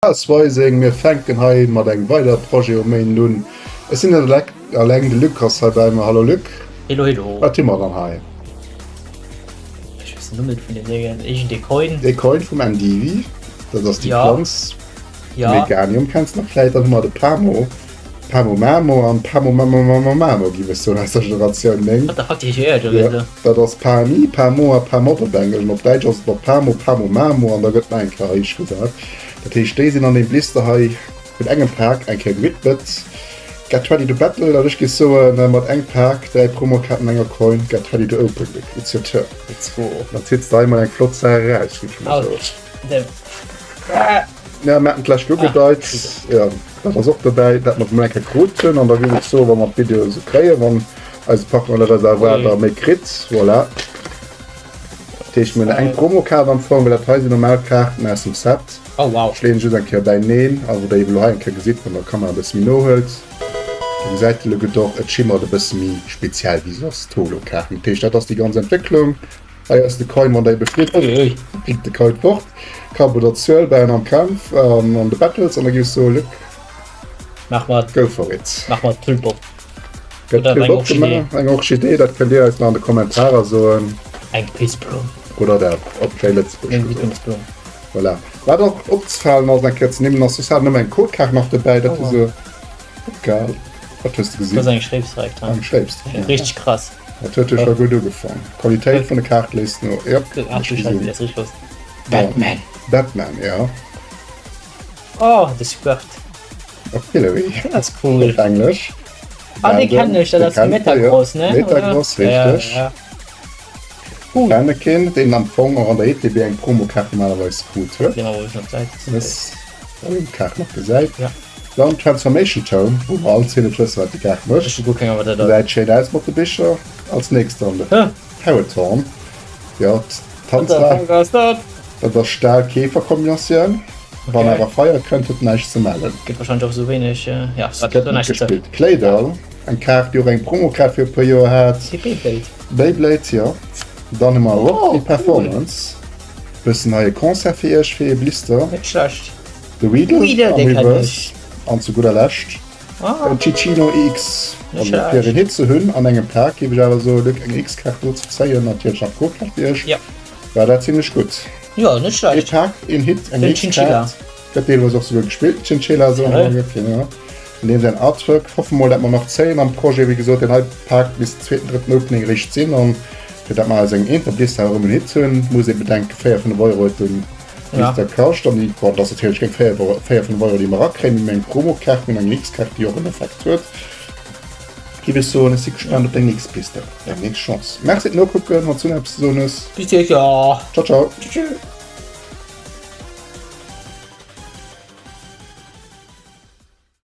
Ausweising, Mir fänken hei mat engem weidere Projet um Méinden un. Ech sinn net eleng, de Luc ass hei bäi mer. Hallo Luc. Hello, hello. Wat hu mer dann hei? Ech weess den Numm net vun dem Déngen. Iergend ee Coin. Ee Coin vum Endivi. Dat ass déi Ja. Planz. Ja. Meganium kenns de nach vläit. Dann hu mer de Pamo. Pamo Mamo an Pamo Mamo Mamo Mamo, giff ech soen, aus der Generatioun 9. What the fuck, déi heesche jo Ja, elo. dat ass Pami, Pamo a Pamot op Englesch. An op Däitsch ass et mat Pamo, Pamo Mamo an da gëtt nach eng Kéier Heich gesat. Dat heescht, déi sinn an deem Blister hei vun engem Pak eng Kéier gewidmet. Get ready to battle, an ech géif soen, mat engem Pak, 3 Promokaarten, enger Coin, get ready to open, Luc, it's your turn. Let's go. Dann zitts de hei mol eng flott Saach eraus, géif ech mol soen. Ja, mir haten d'lescht ugedeit, ja, dat ass och dobäi, dat mer mol eng Kéier krut hunn. An da géif ech soen, wa mer d'Videoe sou kréien, wann eise Partner Le Réservoir da méi kritt, voilà. Dat heescht, mir hunn eng Promokaart am Fong, well dat hei sinn normal Kaarten aus dem Set. Oh wow. Ech leeën just eng Kéier bäineen, a wou der eben elo hei eng Kéier gesitt, wann der d'Kamera e bësse méi no huelt, da gesäit de Luc et och, et schimmert e bësse méi speziell wéi soss d'Holo-Kaarten. Dat heescht, dat ass déi ganz Entwécklung. Hei ass de Coin, wann der ebe flitt, flitt de Coin fort. Kapp oder Zuel bäien am Kampf an an de Battles an da giff ech soen, Luc, Mach mat, go for it. mach mat Tulp op. Gëtt Oder Tulp eng opgemaach? Orchidee. Eng Orchidee, dat kënnt Dir eis nach an de Kommentarer soen. Eng Pissblumm. Oder dat, op schéi Lëtzebuerg Eng gesot. Witmungsblumm. Voilà. Wat och opzefalen ass, eng Kéier ze nimmen, ass, soss hat en ëmmer eng Codekaart nach dobäi, dat Oh hu wow. se opgehal. Wat hues de Dat ass gesinn? eng Schréifsrekt, Eng Schréifsrekt. Richteg krass. Dat huet jo scho gutt ugefaang. D'Qualitéit vun de Kaart léisst no. Jop, Ach du Scheiße, wéi dat richteg ass. Batman. Batman, ja. Oh, de Squirt. Octillery. Dat ass cool. Op Englesch. Ah, dee kennen ech, dat ass de Metagross, ne? Metagross, richteg. Ja, ja. Cool. Fennekin, deen am Fong och an der ETB eng Promokaart normalerweis krut huet. Dee mer wuel op d'Säit. Yes. Wann een d'Kaart nach gesäit. Ja. Dann Transformation Tome, wou mer all zeen net wëssen, wat déi Kaart mécht. Ech hu guer keng Ahnung, wat dat ass. Gesäit schéin aus mat de Bicher. Als nächst dann de Peloton. Jo, d'Tanzla. What the fuck ass dat? Dat ass Stahl-Käfer-Kombinatioun. Wann awer Feier kënnt, huet näischt ze mellen. Gëtt wahrscheinlech och esou wéineg, ja, wat Gëtt net gespillt. Claydol, eng Kaart, déi och eng Promokaart fir e puer Joer hat. Déi Beyblade. Beyblade, jo. Dann hu mer Rocky Performance. Bëssen neie Concert fir iech fir ee Blister. Net schlecht. The Weedle Weedle, am dee kenn Reverse ech. an zu gudder Lescht Ah. den Ticino X. Net Also schlecht. fir en Hit ze hunn an engem Pak géif ech awer soen, Luc, eng X-Kaart do ze zéien, natierlech nach d'Codekaart fir iech, Ja. war dat zimlech gutt. Jo, net Ee schlecht. Pak, een Hit, eng Den Chinchilla. X-Kaart. Gëtt deelweis och souguer gespillt, Chinchilla esou Ja. am Ugrëff, jo. An deem säin Artwork. Hoffe mol, dat mer nach zéien am Projet. Wéi gesot, deen hei Pak misst zweeten, drëtten Opening eréischt sinn an fir dat mer aus engem Eenterblister erëm en Hit hunn, muss ee bedenken, 4, 5 Euro huet den Ja. Blister kascht an déi, bon, dat ass natierlech keng 4, 4, 5 Euro, déi mer erakréien, mee eng Promokaart, mir hunn eng X-Kaart, déi och en Effekt huet. Géif ech soen, ech si gespaant op deng nächst Blister, deng nächst Chance. Merci fir d'Nokucken, wann s du nach eppes ze soen hues. Bis d'nächst Joer. Ciao, ciao. Tschüss.